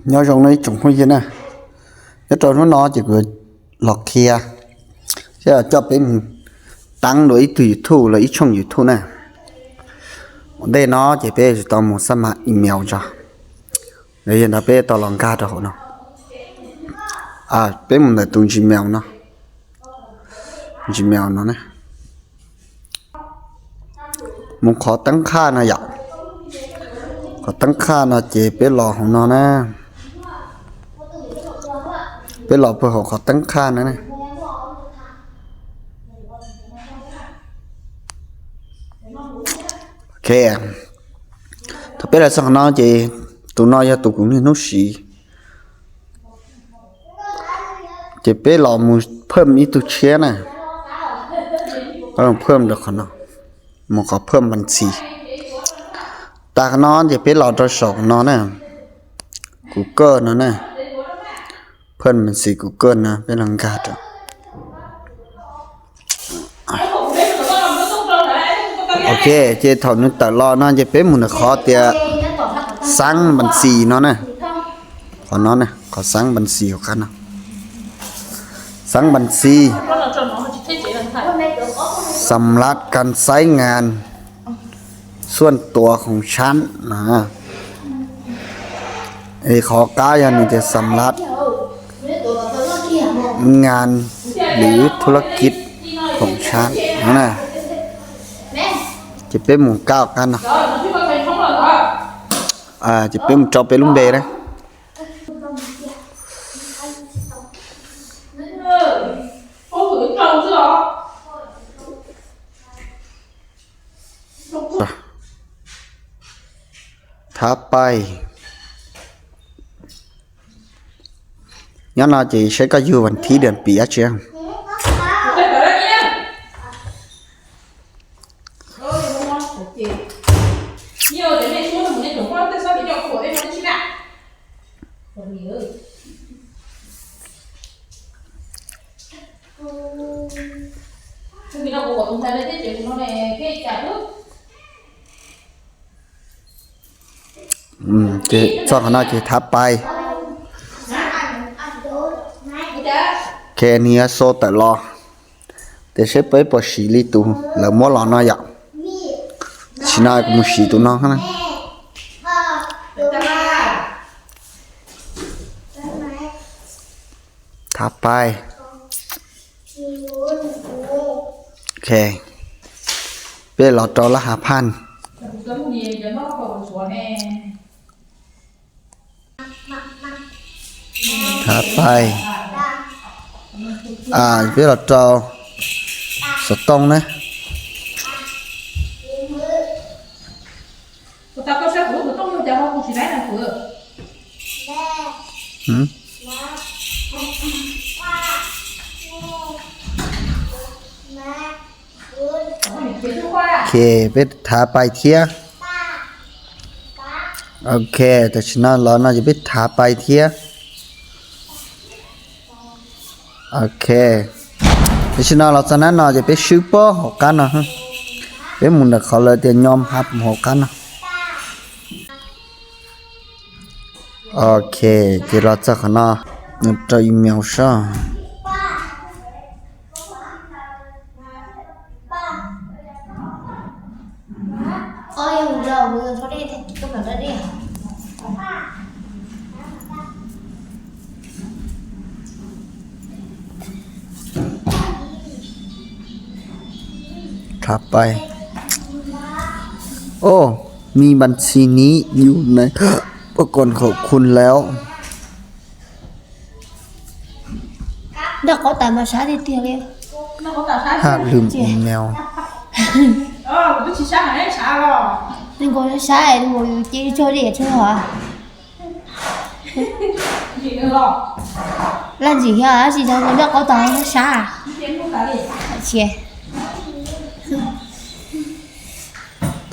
Nyob zoo no ib tsoom phooj ywg na, nyob rau hnub no ces kuv los qhia, thiab coj peb mus teeb dua ib tug YouTube los ib tshooj YouTube na. Ua ntej no ces peb tsis tau mus xab mas email tso, yog li ntawd peb tau los nkag rau hauv no. Peb mus ntawm tus Gmail no, Gmail no na. Mus qhov teeb qhaj no yom. Qhov teeb qhaj no ces peb los hauv no na. Peb los puag hauv qhov teeb qhaj no na. Ok, thaum peb los txog qhov no ces tus no yog tus kuv niaj hnub siv. Ces peb los mus phawm ib tug tshiab na. Phawm rau qhov no, mus qhov phawm npas ntxis. Tas qhov no ces peb los rau saum qhov no na, kuv kaj no na. Phawm npas ntxis kuv kaj no peb los nkag rau. Ok, ces thaum nws tawm los no ces peb mus ntawm qhov tias xab npas ntxis no na. Qhov no, qhov xab npas ntxis hauv qab no. Xab npas ntxis, xam lab kas xaib ngas xuaj tuav khoom tshab. Es qhov qab yog nws tias xam lab ngas lwm thu lab kiv khoom tshab no na. Ces peb mus kaj qab no. Ces peb mus rau peb lub npe na. Thav Pais. Nyob no ces saib koj yug vas thib dam pim dab tsi. Ces txog qhov no ces Thav Pais. Ok, nws yuav show tawm los. Tiam sis peb puas siv li tus lawv muab los no yom. Tam sim no kuv mus siv tus no na. Thav Pais. Ok, peb los rau lab hav phaj. Thav Pais. Peb los rau xov tooj na. Ok, peb Thav Pais thiab. Ok, tam sim no los no ces peb Thav Pais thiab. Ok, tam sim no los txog nab no ces peb swb puag hauv qab no. Peb mus ntawm qhov lawv tias nyo hab mus hauv qab no. Ok, ces los txog qhov no, nws rau email soj. Thav Pais. Ov, mi npas ntxis ni yus na, pab koom khaum khun laus. Nrog qhov tas mas sav tiag tiag li. Hab lwm email. Nkaus sav nkaus ces tso li tso hov. Laj ntxim yog tsis tau nrog qhov tas sav.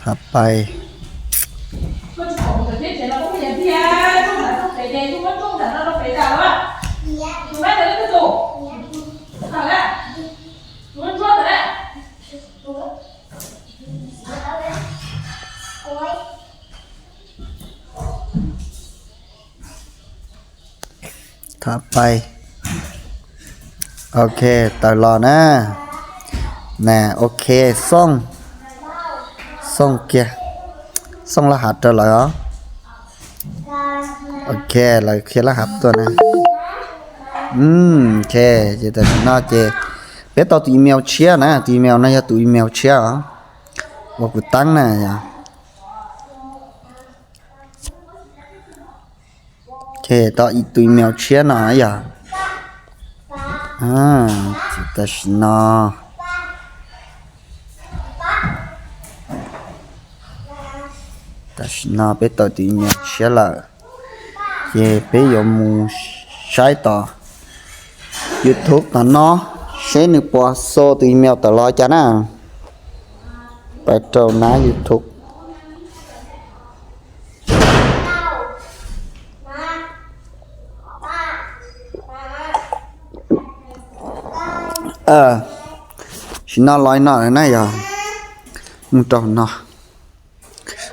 Thav Pais. Pais. Ok, tawm los na. Na, ok, xooj, xooj kiag, xooj laj hav rau lawv os. Ok, lawv qhia laj hav tuaj na. Ok, ces tam sim no ces peb tau tus email tshiab na, tus email no yog tus email tshiab os, uas kuv teeb na yog. Ces tau tus email tshiab no yog. Tam sim no, tam sim no peb tau tus email tshiab lawm, ces peb yuav mus saib tom YouTube tom no, seb nws puas xo tus email tawm los cas na. Pais rau nab YouTube. Tam sim no los no na yog, mus rau no.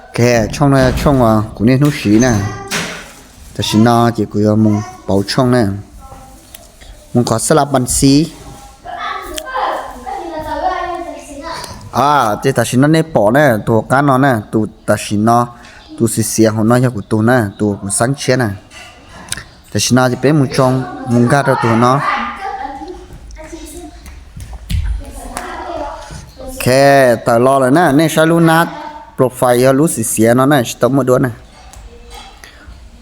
Ok, tshooj no yog tshooj uas kuv niaj hnub siv na. Tam sim no ces kuv yuav mus pauv tshooj na, mus qhov xab la pas xi. Ces tam sim no nej pom na, tus hauv qab no na, tus tam sim no, tus xiav xiav hauv no yog kuv tus na, tus kuv xeeb tshiab na. Tam sim no ces peb mus tsoo, mus nkag rau tus no. Ok, tawm los lawm na, nej saib lub nab profile yog lub xiav xiav no na, tsis tau muaj duab na.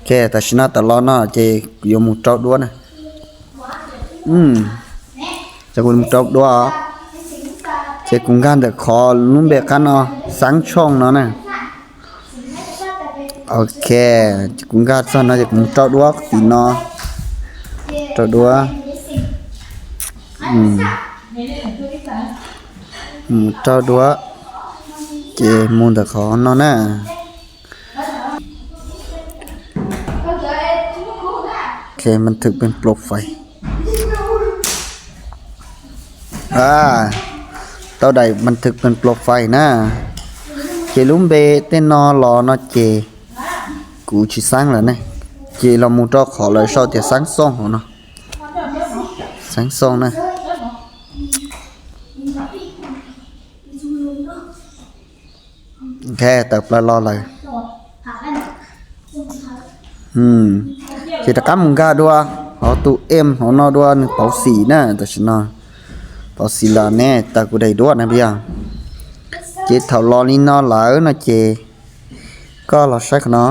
Ok, tam sim no tawm los no ces kuv yuav mus rau duab na. Ces kuv mus rau duab, ces kuv nkag ntawm qhov lub npe qab no, xeeb tshooj no na. Ok, ces kuv nkag txog no ces kuv mus rau duab tim no, rau duab, mus rau duab, ces mus ntawm qhov no na. Ok, บันทึกเป็นโปรไฟล์. Tau daim บันทึกเป็นโปรไฟล์ na. Ces lub npe tej no los no ces kuv tsis xeeb lawm ne. Ces los mus rau qhov lawv sau tias xeeb xooj hauv no. Xeeb xooj na. Ok, tawm plaws los lawm. Ces rov qab mus nkag dua hauv tus em hauv no dua, nws pauv xim na tam sim no. Pauv xim los ne, tawm kuv daim duab na yog. Ces thaum los li no lawm no ces koj los saib qhov no.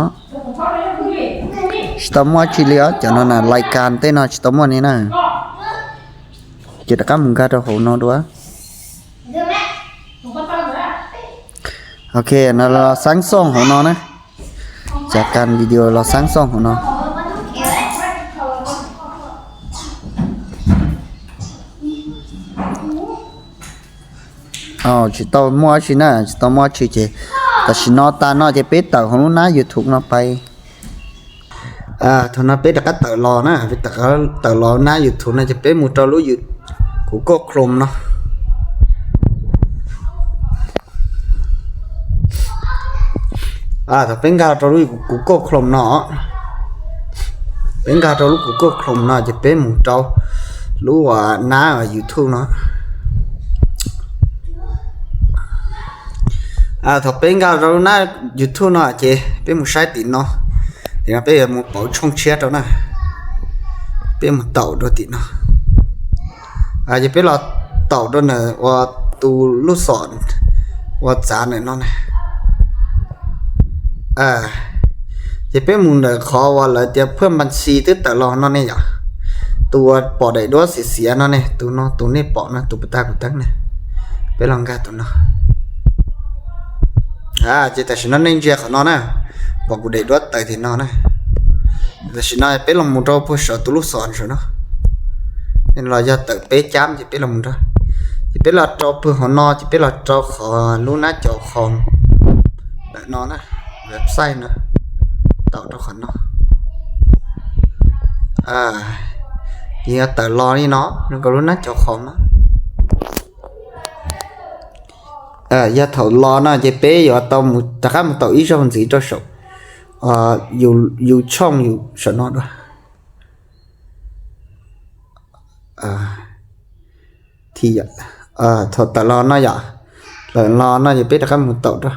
Tsis tau muaj dab tsi li os, cov no na, รายการ tej no tsis tau muaj li na. Ces rov qab mus nkag rau hauv no dua. Ok, no los xeeb xooj hauv no na. Cav kas video los xeeb xooj hauv no. Tsis tau muaj dab tsi na, tsis tau muaj dab tsi ces tam sim no tas no ces peb tawm hauv lub nab YouTube no pais. Thaum no peb rov qab tawm los na, peb tawm los nab YouTube no ces peb mus rau lub Google Chrome no. Thaum peb nkag rau lub Google Chrome no, peb nkag rau lub Google Chrome no ces peb mus rau lub uas nab YouTube no. Thaum peb nkag rau lub nab YouTube no ces peb mus saib tim no. Tim no peb yuav mus pauv tshooj tshiab rau na. Peb mus taum rau tim no. Ces peb los taum rau ntawm uas tus lub xom uas txav ntawm no na. Ces peb mus ntawm qhov uas lawv tias เพิ่มบัญชี twb tawm los no ne yom. Tus uas pom daim duab xiav xiav no ne, tus no tus nej pom no, tus puas tag kuv teeb na. Peb los nkag tus no. Ces tam sim no nej ntsia qhov no na, pom kuv daim duab tawm tim no na. Tam sim no peb los mus rau puag saum tus lub xom saum no. Los yog tawm peb cab ces peb los mus rau, ces peb los rau puag hauv no ces peb los rau qhov lub nab cau qhov ntawm no na, website no, taum rau qhov no. Ces yog tawm los li no rau lub nab cau qhov no. Yog thaum los no ces peb yuav tau mus rov qab mus taum ib zaug ntxiv rau saum yus tshooj yus saum no dua. Thaum tawm los no yom, tawm los no ces peb rov qab mus taum rau,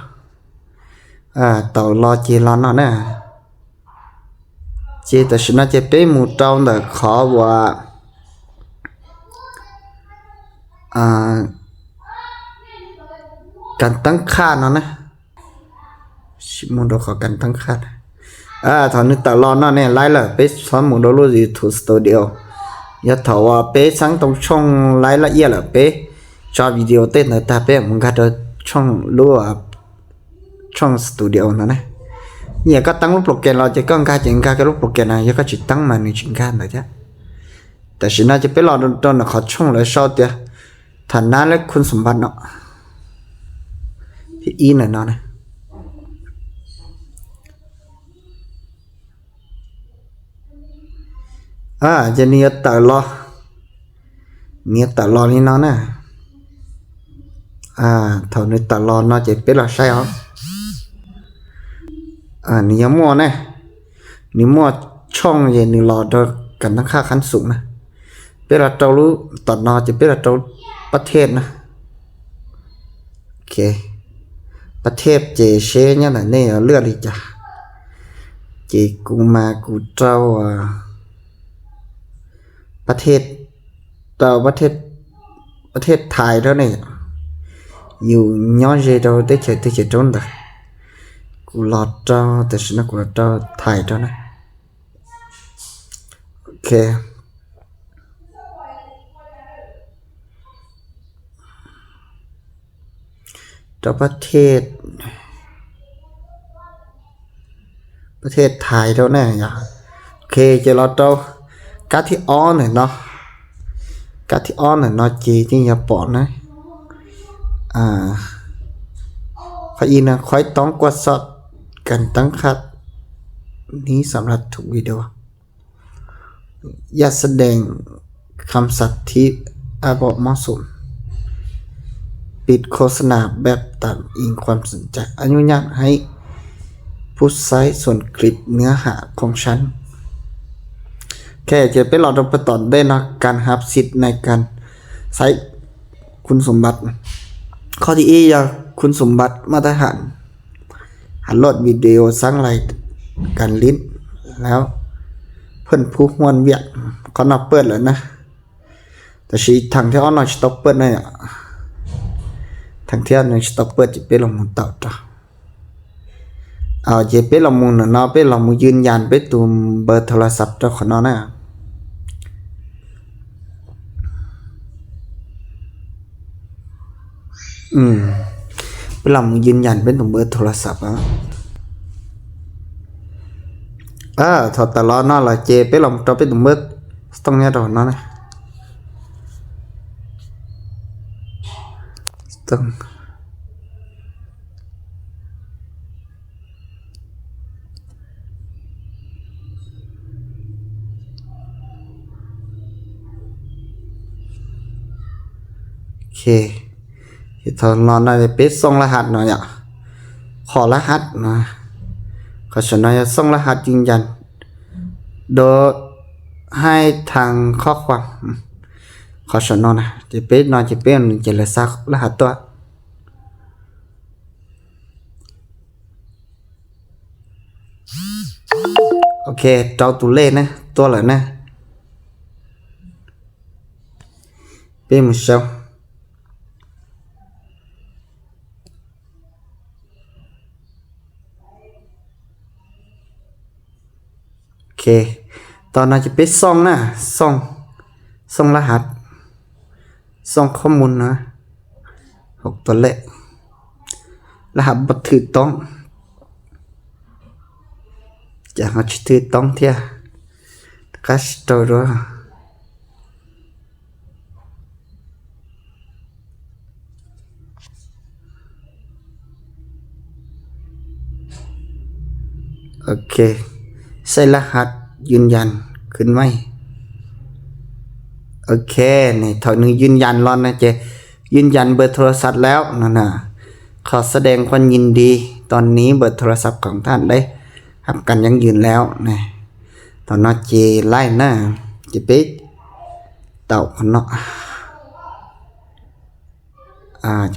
taum los ces los no na. Ces tam sim no ces peb mus rau ntawm qhov uas kas teeb qhaj no na. Mus rau qhov kas teeb qhaj. Thaum nws tawm los no ne, laib lawm peb txhob mus rau lub YouTube Studio. Yog thaum uas peb xeeb tau tshooj laib laj iaj lawm peb tso video tej ntawd tag peb mus nkag rau tshooj lub tshooj Studio no na. Nyiam koj teeb lub program los ces koj nkag ces nkag koj lub program no, yog koj tsis teeb mas nws tsis nkag ntawd thiab. Tam sim no ces peb los rau ntawm qhov tshooj lawv sau tias tham nab lab khun xum npab no, ib ntawm no na. Ces nws yuav tawm los, nws yuav tawm los li no na. Thaum nws tawm los no ces peb los saib os. Nws yuav muaj ne, nws muaj tshooj ces nws los rau kas teeb qhaj khab xum na. Peb los rau lub tom no ces peb los rau pab thej na. Pab thej ces seb nyob ntawm nej yuav lwaj li cas. Ces kuv mas kuv rau pab thej, rau pab thej Thais rau ne. Yus nyob ze rau teb chaws twg ces rau ntawd. Kuv los rau, tam sim no kuv los rau Thais rau na. Ok. Rau pab thej, pab thej Thais rau na yom. Ok, ces los rau kab thib ob ntawm no. Kab thib ob ntawm no ces yeej yuav pom na. Qhov ib no khuaib toob kuaj xoj kas teeb qhaj ní xam laj thum video. Yaj xab dees kham xav thib a pom mob xum. Pid khos na beb tam ib kham xum cai a nyuj nyaj hais phub xaib xuam klis nws ham khoom sab. Ok, ces peb los rau peb tom ntej no kas hab xij nais kas xaib khun xum npab. Qhov thib ib yog khun xum npab maj tab ham, ham loj video xab lais kas lib, lawm phej phub huaj viam. Qhov no pawj lawm na. Tab sis theem thib ob no tsis tau pawj na yom. Theem thib ob no tsis tau pawj ces peb los mus taum rau. Ces peb los mus ntawm no peb los mus yws yas peb tus npawb thau las xav rau qhov no na. Peb los mus yws yas peb tus npawb thau las xav. Thaum tawm los no lawm ces peb los rau peb tus npawb xov tooj nyob rau no na. Ok, thaum los no peb xoo laj hav no yom. Qhov laj hav no, qhov saum no yog xoo laj hav yws yas, dua hais thas khob khuam. Qhov saum no na ces peb no ces peb nws ces lawv xa laj hav tuaj. Ok, rau tus lej na tuaj lawm na. Peb mus sau. Ok, tau no ces peb xoo na, xoo, xoo laj hav, xoo khob mus na, hauv tus lej, laj hav npaj thwm toob, ces ho tsis thwm toob thiab, qab rau dua. Ok, xaib laj hav yws yas khwv maij. Ok, thaum nws yws yas los no ces yws yas npawb thau las xav lawm no na. Qhov xab dees khuam yws dis tos nis npawb thau las xav khoom thaj deb hab kas yeej yws lawm na. Thaum no ces laij na, ces peb Tau qhov no,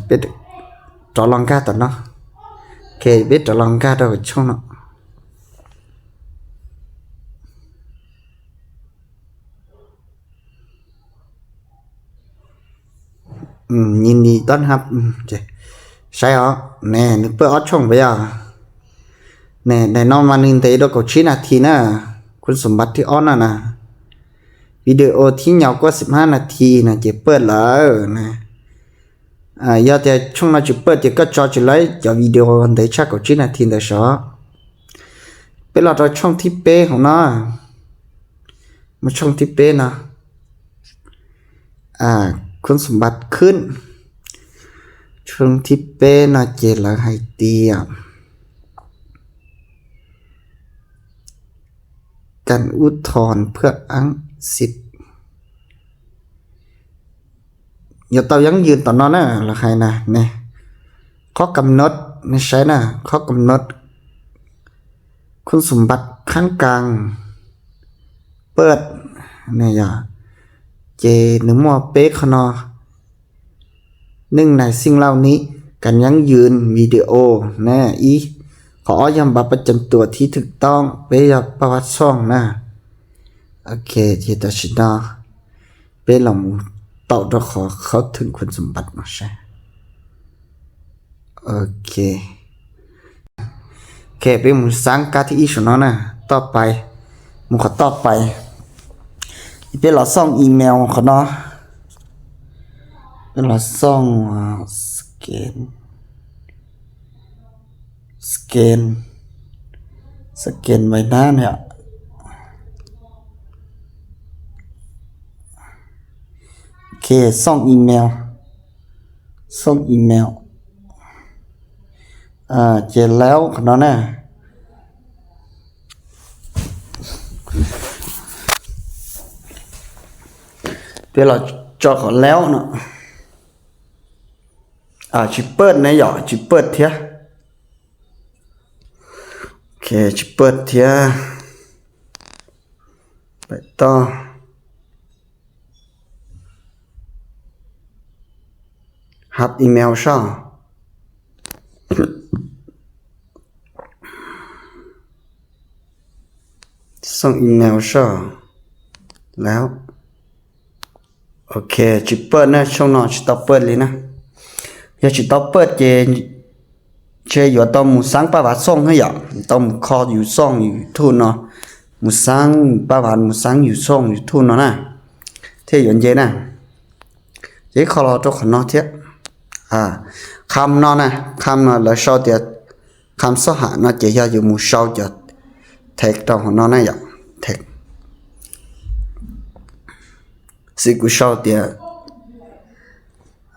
peb rov los nkag tom no. Ok, peb rov los nkag rau tshooj no. Nyi ni tob hab, saib os, ne nws pawj ob tshooj puas yog? Ne daim no mas nws ntev dua kaum tsib nas this na, khun xum npav thib ob no na. Video thib nyo kuaj xim hab nas this no ces pawj lawm na. Yog tias tshooj no tsis pawj ces koj tso tsis lawv cov video ntev tshaj kaum tsib nas this ntawd sov. Peb los rau tshooj thib peb hauv no. Mus tshooj thib peb no, khun xum npav khwb. Tshooj thib peb no ces lawv hais tias การอุทธรณ์เพื่ออ้างสิทธิ์ yuav tau yeeb yws tom no na, lawv hais na ne. Qhov kam nod, nej saib na, qhov kam nod khun xum npav khaab kaas pawj ne yog, ces nws muaj peb qhov no. หนึ่ง ในสิ่งเหล่านี้ การยั่งยืนวิดีโอ na, ib, qhov ob yog บัตรประจำตัวที่ถูกต้อง peb yog paj vav xooj na. Ok, ces tam sim no peb los mus tau rau qhov khauv thwm khun xum npav no saib. Ok, peb mus xaab kab thib ib saum no na, toj pais, mus qhov toj pais. Peb los xooj email qhov no, peb los xooj scan, scan, scan vais nab no. Ok, xooj email, xooj email, ces laub qhov no na. Peb los tso qhov laub no. Tsis pawj ne yom, tsis pawj thiab. Tsis pawj thiab. Peb toj hab email soj. Xooj email soj laub. Ok, tsis pawj na, tshooj no tsis tau pawj li na. Yog tsis tau pawj ces ntshe yuav tau mus xaab paj vav xooj hab yom, tau mus kho yus xooj YouTube no, mus xaab paj vav, mus xaab yus xooj YouTube no na, thiaj yuav nce na. Ces ib qho los rau qhov no thiab. Qham no na, qham no lawv sau tias qham xob ham no ces yog yus mus sau cov text rau hauv no na yom, text. Xwb kuv sau tias,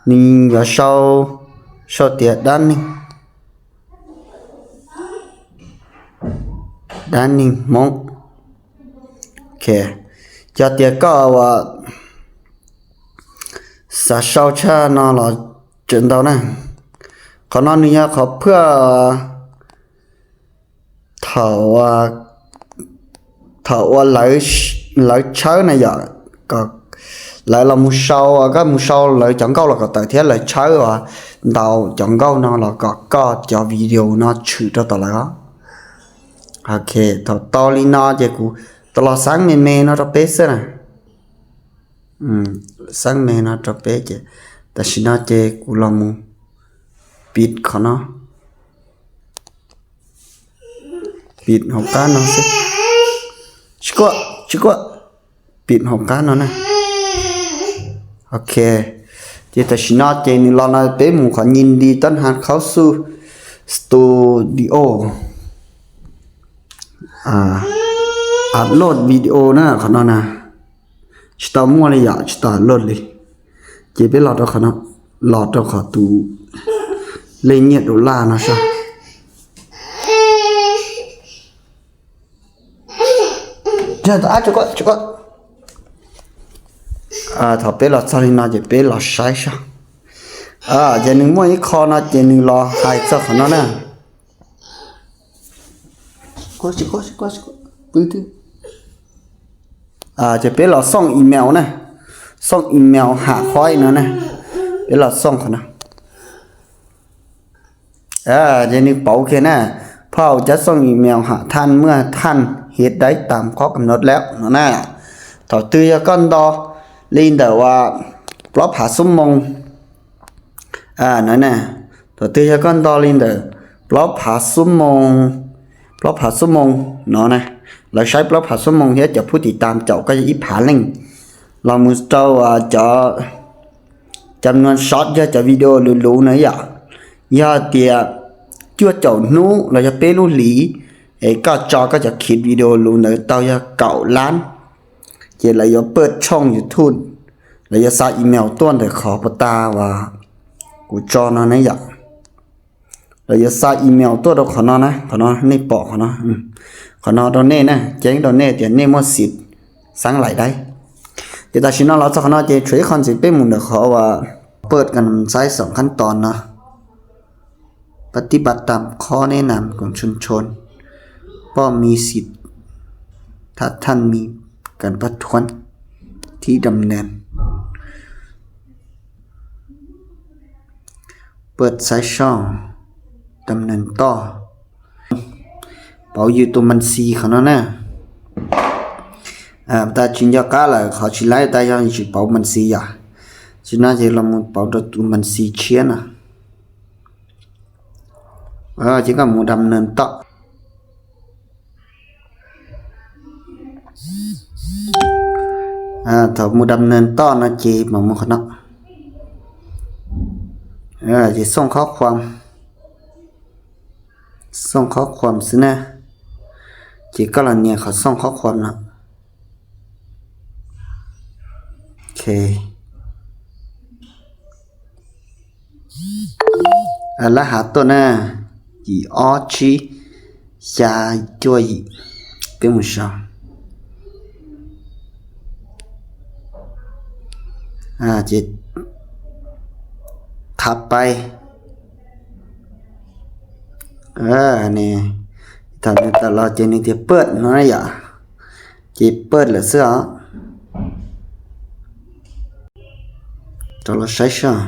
nws yuav sau, sau tias dab neeg, dab neeg Hmoob. Ok, cov tias koj ua xav sau tshaj no los tseem ntau na. Qhov no nws yog qhov phaj thaum, thaum ua lawv tshawb na yom, kom lawv los mus sau, koj mus sau lawv cov nkauj los kom tawm thiab lawv tshawb ua ntau cov nkauj no los kom koj cov video no tshwm rau tom lawv os. Ok, thaum tau li no ces kuv tau los xaab me me no rau peb xwb na. Xaab me no rau peb ces tam sim no ces kuv los mus pim qhov no, pim hauv qab no xwb. Tsis kuaj, tsis kuaj, pim hauv qab no na. Ok, ces tam sim no ces nws los no peb mus qhov nyi nti tab ha khaub xuj studio, upload video na, qhov no na. Tsis tau muaj li yom, tsis tau upload li. Ces peb los rau qhov no, los rau qhov tus lej nyiaj dollar no soj. Thaum peb los txog li no ces peb los saib soj. Ces nws muaj ib qho no ces nws los hais txog qhov no na. Ces peb los xooj email na. Xoj email ham khoib no na, peb los xoj qhov no. Ces nws pauv kiag na, พ่อจะส่งอีเมลหาท่าน เมื่อท่านเฮ็ดได้ตามข้อกำหนดแล้ว no na. Thaum twg yog koj nto li ntawm uas plaub phav xuab moos no na, thaum twg yog koj nto li ntawm plaub phav xuab moos, plaub phav xuab moos no na, lawv saib plaub phav xuab moos thiab cov phub tiv tam caum koj yog ib phav leej, los mus rau cov, cov nua sov yog cov video luv luv na yom. Yog tias cuaj caum hnub los yog peb lub hlis es koj tso koj cov khiv video luv ntawd tau yog kaum lab, ces lawv yuav paj tshooj YouTube, lawv yuav xa email tuaj ntawm qhov puas tas uas kuv tso no ne yom. Lawv yuav xa email tuaj rau qhov no na, qhov no nej pom qhov no, qhov no rau nej na, ceeb rau nej tias nej muaj xim xaab lais dai. Ces tam sim no los txog qhov no ces tshuav ib qho ntxiv peb mus ntawm qhov uas เปิดการใช้สองขั้นตอน no. ปฏิบัติตามข้อแนะนำของชุมชน ป้อมมีสิทธิ์ ถ้าท่านมีการประท้วงที่ดำเนิน เปิด ใช้ช่อง ดำเนินต่อ pauv yus tus npas xis qhov no na. Tas tsis nco qab lawm qhov tsis laib tas yog tsis pauv npas xis yom. Tsis no ces los mus pauv rau tus npas xis tshiab no. Ces koj mus dam nees toj. Thaum mus dam nees toj no ces mam mus qhov no. Ces xooj qhob khuam, xooj qhob khuam xwb na. Ces koj los nias qhov xooj qhob khuam no. Lab hav tuaj na, yim ob tsib xya cuaj yim. Peb mus sau. Ces thab paib. Thaum nws tawm los ces nws tias paj no yom. Ces paj lawm xwb os. Rov los saib seb.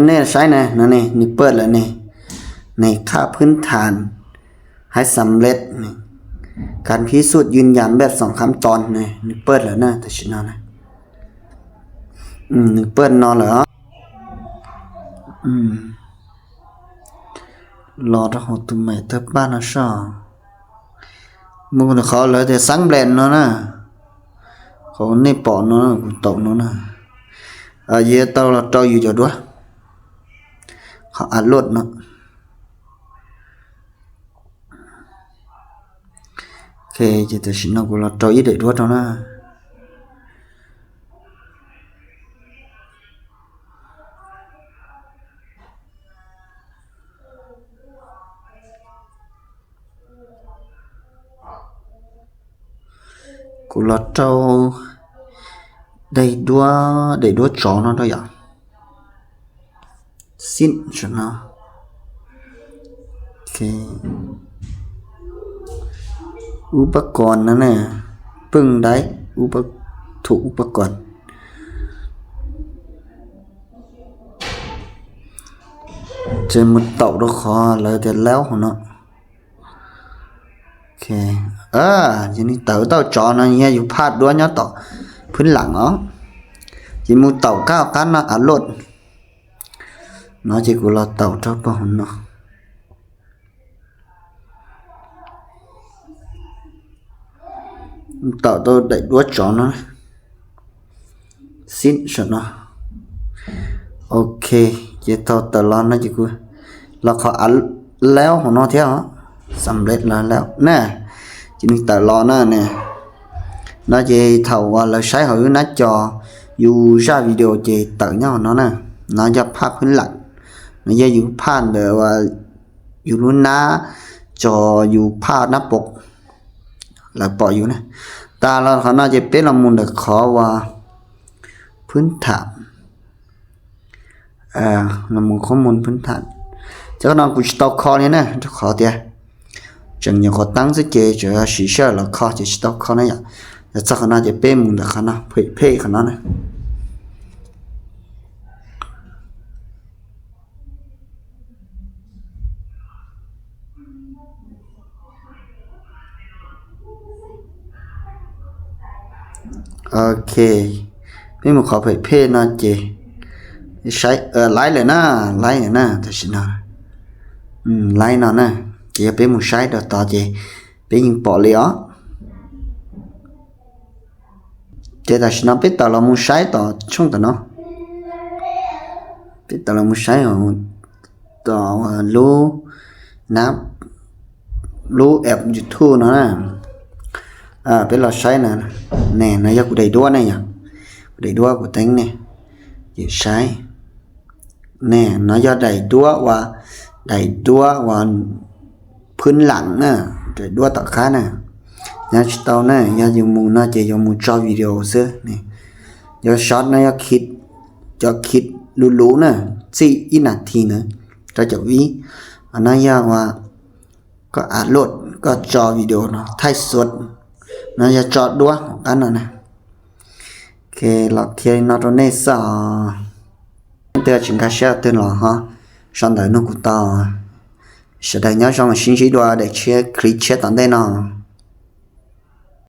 Nej saib na, no ne, nws paj lawm ne, nws khaj phwb than hais xam lej, kab phib xuj yws yas npaj xoom khab ton ne, nws paj lawm na, tam sim no na. Nws paj no lawm os. Los rau hauv tus maim tawg paj no soj. Mus qhov lawv tias xam lej no na. Qhov nej pom no, kuv taum no na. Yuav tau los rau yus cov duab. Qhov a luaj no. Ok, ces tam sim no kuv los rau ib daim duab rau na. Kuv los rau daim duab, daim duab tsov no rau yom. Xib no. Ub pab kos no ne, pwj dai, thum ub pab kos. Ces mus taum rau qhov lawv tias laub hauv no. Ces nws tawm tau tsov no yog yus phaj duab nyob tom phwb lam os. Ces mus taum kab qab no a luaj no ces kuv los taum rau pab hauv no. Taum tau daim duab tsov no. Xib saum no. Ok, ces thaum tawm los no ces kuv los qhov a laub hauv no thiab os. Xam lej los laub na. Ces nws tawm los na ne. No ces thaum uas lawv saib hauv lub nab cov yus zaj video ces tawm nyob hauv no na. No yog phaj phwb lam. No yog yus phaj ntawm yus lub nab, tso yus phaj nab pom, lawv pom yus na. Tas los qhov no ces peb los mus ntawm qhov uas phwb tham, los mus qhov mus phwb tham. Ces qhov no kuv tsis tau kho li na, rau qhov tias tseem nyuam qhuav teeb xwb ces tseem siv sij hawm los kho ces tsis tau kho na yom. Yog txog qhov no ces peb mus ntawm qhov no, phem phem qhov no na. Ok, peb mus qhov phem phem no ces saib, laib lawm na, laib lawm na, tam sim no laib no na. Ces yog peb mus saib rau tod ces peb yeej pom li os. Ces tam sim no peb tawm los mus saib tom tshooj tom no, peb tawm los mus saib tom lub, lub app YouTube no na. Peb los saib na, ne no yog kuv daim duab ne yom, kuv daim duab kuv teeb ne, ces saib ne, no yog daim duab uas, daim duab uas phwb lam na, daim duab tom qab na. Nyob tsis tau na, yog yus mus no ces yuav mus tso video xwb. Yuav short no yog khi, cov khi luv luv na, txij ib nas this na, rau caum vib. No yog uas koj upload, koj tso video no, thaij xuv, no yog tso duab hauv qab no na. Los qhia li no rau nej xwb os. Nej twg tsis nkag siab twg los ho sau ntawv nug kuv tau. Sawv daws nyob zoo, sib ntsib dua daim tshiab, clip tshiab tom ntej no.